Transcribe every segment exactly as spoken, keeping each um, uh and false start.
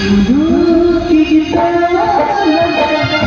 ᱟᱢ ᱦᱚᱸ ᱪᱮᱛᱟᱱ ᱨᱮ ᱤᱫᱤ ᱠᱟᱛᱮ ᱢᱮᱱᱟᱭᱟ᱾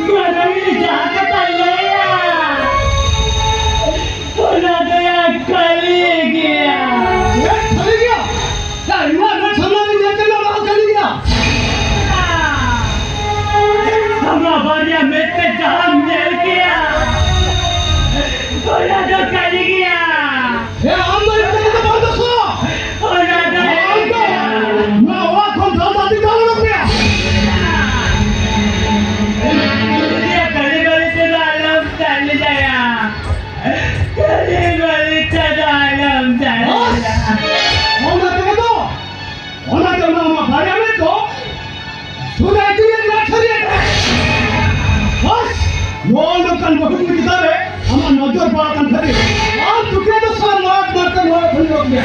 ᱢᱟᱨᱟᱝ ᱨᱮ ᱡᱟᱦᱟᱸ ᱠᱟᱛᱷᱟ ᱞᱟᱹᱭᱟ, ᱚᱱᱟ ᱫᱚᱭᱟ ᱠᱷᱟᱹᱞᱤ ᱜᱮᱭᱟ᱾ ᱪᱮᱫ ᱠᱷᱟᱹᱞᱤ ᱜᱮᱭᱟ? ᱭᱟ, ᱤᱧᱟᱹᱜ ᱢᱮᱫ ᱥᱟᱢᱱᱟ ᱨᱮ ᱧᱮᱞ ᱠᱟᱱᱟ, ᱚᱱᱟ ᱦᱚᱸ ᱠᱷᱟᱹᱞᱤ ᱜᱮᱭᱟ᱾ ᱟᱢᱟᱜ ᱵᱟᱨᱭᱟ ᱢᱮᱫ ᱛᱮ ᱡᱟᱦᱟᱸᱢ ᱧᱮᱞ ᱠᱮᱭᱟ, ᱚᱱᱟ ᱫᱚ ᱠᱷᱟᱹᱞᱤ ᱜᱮᱭᱟ᱾ ᱮ, ᱟᱢ ᱫᱚ ᱤᱧ ᱠᱟᱛᱷᱟ ᱫᱚ ᱵᱟᱢ ᱫᱚᱥᱚᱜ᱾ ᱚᱱᱟ ᱫᱚ ᱟᱢ ᱫᱚ ᱱᱚᱣᱟ ᱚᱲᱟᱜ ᱠᱷᱚᱱ ᱫᱟᱞ ᱫᱟᱞ ᱛᱮ ᱫᱟᱞ ᱚᱰᱚᱠ ᱢᱮᱭᱟ᱾ ᱩᱱᱤᱭᱟᱜ ᱠᱟᱹᱞᱤ ᱵᱟᱹᱞᱤ ᱛᱮᱫᱚ ᱟᱞᱚᱢ ᱫᱟᱞ ᱞᱮᱫᱟᱭᱟ᱾ ᱠᱟᱹᱞᱤ ᱵᱟᱹᱞᱤ ᱛᱮᱫᱚ ᱟᱞᱚᱢ ᱫᱟᱞ ᱞᱮᱫᱟ᱾ ᱚᱱᱟ ᱛᱮᱜᱮ ᱛᱚ ᱚᱱᱟᱛᱮ ᱚᱱᱟ ᱟᱢᱟᱜ ᱵᱟᱨᱭᱟ ᱢᱮᱫ ᱫᱚ ᱥᱩᱫᱷᱟᱹ ᱤᱫᱤᱭᱮᱫ ᱢᱮᱭᱟ ᱥᱟᱹᱨᱤᱭᱮᱫ ᱢᱮᱭᱟ᱾ ᱵᱟᱥ, ᱱᱚᱜᱼᱚ ᱱᱚᱝᱠᱟᱱ ᱵᱟᱹᱦᱩ ᱠᱩᱲᱤ ᱪᱮᱛᱟᱱ ᱨᱮ ᱟᱢᱟᱜ ᱱᱚᱡᱚᱨ ᱯᱟᱲᱟᱣ ᱠᱟᱱ ᱠᱷᱟᱹᱛᱤᱨ ᱟᱢ ᱪᱩᱠᱤᱭᱟᱹ ᱫᱚ ᱥᱟᱨ ᱱᱚᱣᱟ ᱢᱟᱨᱛᱮ ᱱᱚᱣᱟ ᱠᱷᱚᱱ ᱞᱚᱜ ᱢᱮᱭᱟ᱾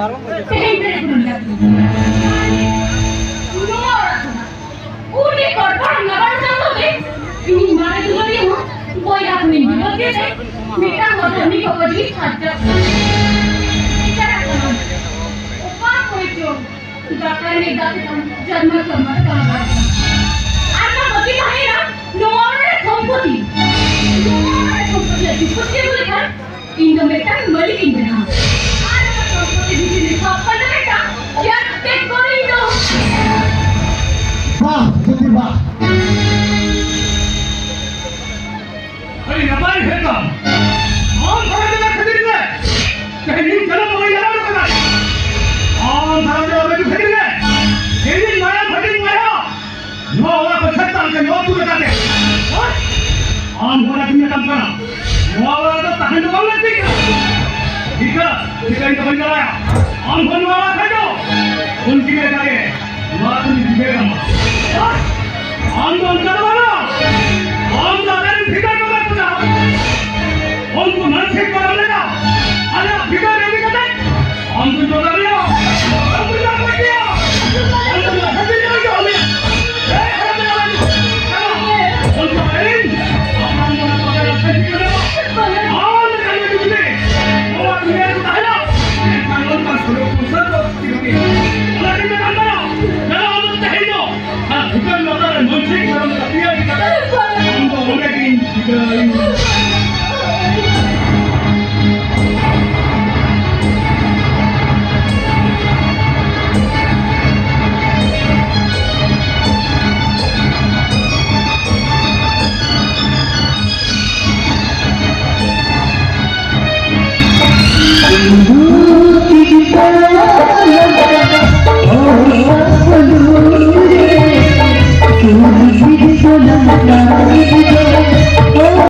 ᱛᱮᱦᱮᱧ ᱵᱮᱨᱮᱫ ᱦᱩᱭ ᱞᱮᱱᱟ᱾ ᱱᱚᱣᱟ ᱚᱲᱟᱜ ᱠᱷᱚᱱᱟᱜ ᱩᱱᱤ ᱠᱚᱲᱠᱚᱲ ᱱᱟᱜᱟᱨ ᱪᱟᱸᱫᱚ ᱜᱮ ᱤᱧᱤᱡ ᱢᱟᱨᱮ ᱫᱩᱞᱟᱹᱲᱤᱭᱟᱹ ᱦᱚᱸ ᱵᱚᱭᱦᱟ ᱠᱷᱚᱱᱤᱧ ᱵᱤᱵᱟᱹᱫ ᱠᱮᱫ ᱛᱮ ᱢᱤᱫᱴᱟᱝ ᱦᱚᱲ ᱩᱱᱤ ᱠᱚ ᱵᱟᱹᱜᱤ ᱥᱟᱨᱡᱟᱣ ᱪᱟᱞᱟᱜ ᱠᱟᱱᱟ᱾ ᱚᱠᱟ ᱠᱚᱨᱮ ᱪᱚ ᱫᱟᱠᱟ ᱨᱤᱱᱤᱡ ᱫᱟᱜ ᱛᱮᱛᱟᱝ ᱡᱟᱱᱣᱟᱨ ᱠᱚ ᱢᱟᱨ ᱠᱟᱱᱟ᱾ ᱟᱨ ᱚᱱᱟ ᱵᱟᱹᱜᱤ ᱛᱟᱦᱮᱸᱭᱮᱱᱟ ᱱᱚᱣᱟ ᱚᱲᱟᱜ ᱨᱮ ᱥᱚᱢᱯᱚᱛᱤ᱾ ᱱᱚᱣᱟ ᱚᱲᱟᱜ ᱨᱮ ᱥᱚᱢᱯᱚᱛᱤ ᱟᱹᱜᱩ ᱠᱚᱨᱛᱮ ᱦᱚᱞᱮ ᱠᱷᱟᱱ ᱤᱧ ᱫᱚ ᱢᱤᱫᱴᱟᱝ ᱢᱟᱹᱞᱤᱠ ᱤᱧ ᱵᱮᱱᱟᱣᱟ᱾ ᱟᱨ ᱚᱱᱟ ᱥᱚᱢᱯᱚᱛᱤ ᱵᱷᱤᱛᱤᱨ ᱨᱮ ᱥᱚᱵ ᱠᱷᱚᱱ ᱫᱚ ᱢᱤᱫᱴᱟᱝ ᱪᱮᱭᱟᱨ ᱴᱮᱠ ᱠᱚᱨᱮ ᱤᱧ ᱫᱚ᱾ ᱵᱟᱦ, ᱡᱳᱛᱤ ᱵᱟᱦ᱾ ᱟᱹᱰᱤ ᱱᱟᱯᱟᱭ ᱦᱮᱡ ᱟᱢ᱾ ᱟᱢ ᱫᱷᱟᱨᱟ ᱡᱟᱭᱜᱟ ᱠᱷᱟᱹᱛᱤᱨ ᱛᱮ ᱛᱮᱦᱮᱧ ᱤᱧ ᱡᱟᱱᱟᱢ ᱵᱟᱵᱟᱧ ᱡᱟᱱᱟᱢ ᱠᱟᱱᱟ᱾ ᱟᱢ ᱫᱷᱟᱨᱟ ᱡᱟᱭᱜᱟ ᱠᱷᱟᱹᱛᱤᱨ ᱛᱮ ᱤᱧᱤᱧ ᱢᱟᱭᱟ ᱵᱷᱟᱹᱴᱤᱧ ᱢᱟᱭᱟ᱾ ᱱᱚᱣᱟ ᱚᱲᱟᱜ ᱠᱚ ᱪᱷᱟᱛᱟᱨ ᱛᱮ ᱱᱚᱣᱟ ᱟᱹᱛᱩ ᱞᱮᱠᱟᱛᱮ᱾ ᱟᱢ ᱦᱚᱲ ᱟᱹᱛᱤᱧ ᱠᱟᱱ ᱠᱟᱱᱟ᱾ ᱱᱚᱣᱟ ᱚᱲᱟᱜ ᱫᱚ ᱛᱟᱦᱮᱸ ᱫᱚ ᱵᱟᱝ ᱞᱟᱹᱠᱛᱤ ᱠᱟᱱᱟ᱾ ᱴᱷᱤᱠᱟ, ᱴᱷᱤᱠᱟ, ᱤᱧ ᱫᱚ ᱵᱟᱹᱧ ᱵᱟᱲᱟᱭᱟ᱾ ᱟᱢ ᱦᱚᱸ ᱱᱚᱣᱟ ᱚᱲᱟᱜ ᱠᱷᱚᱱ ᱫᱚ ᱩᱱᱠᱤᱱ ᱞᱮᱠᱟᱜᱮ ᱱᱚᱣᱟ ᱟᱹᱛᱩ ᱨᱤᱱ ᱜᱤᱫᱽᱨᱟᱹ ᱠᱟᱱᱟ᱾ ᱟᱢ ᱫᱚ ᱚᱱᱠᱟ ᱫᱚ ᱵᱟᱝᱟ᱾ ᱟᱢ ᱫᱚ ᱟᱞᱮ ᱨᱮᱱ ᱵᱷᱤᱛᱟᱹᱨ ᱠᱚ ᱵᱟᱠᱚ ᱪᱟᱞᱟᱜᱼᱟ᱾ ᱩᱱᱠᱩ ᱢᱟᱹᱱ ᱴᱷᱤᱠ ᱠᱚ ᱮᱢ ᱞᱮᱫᱟ᱾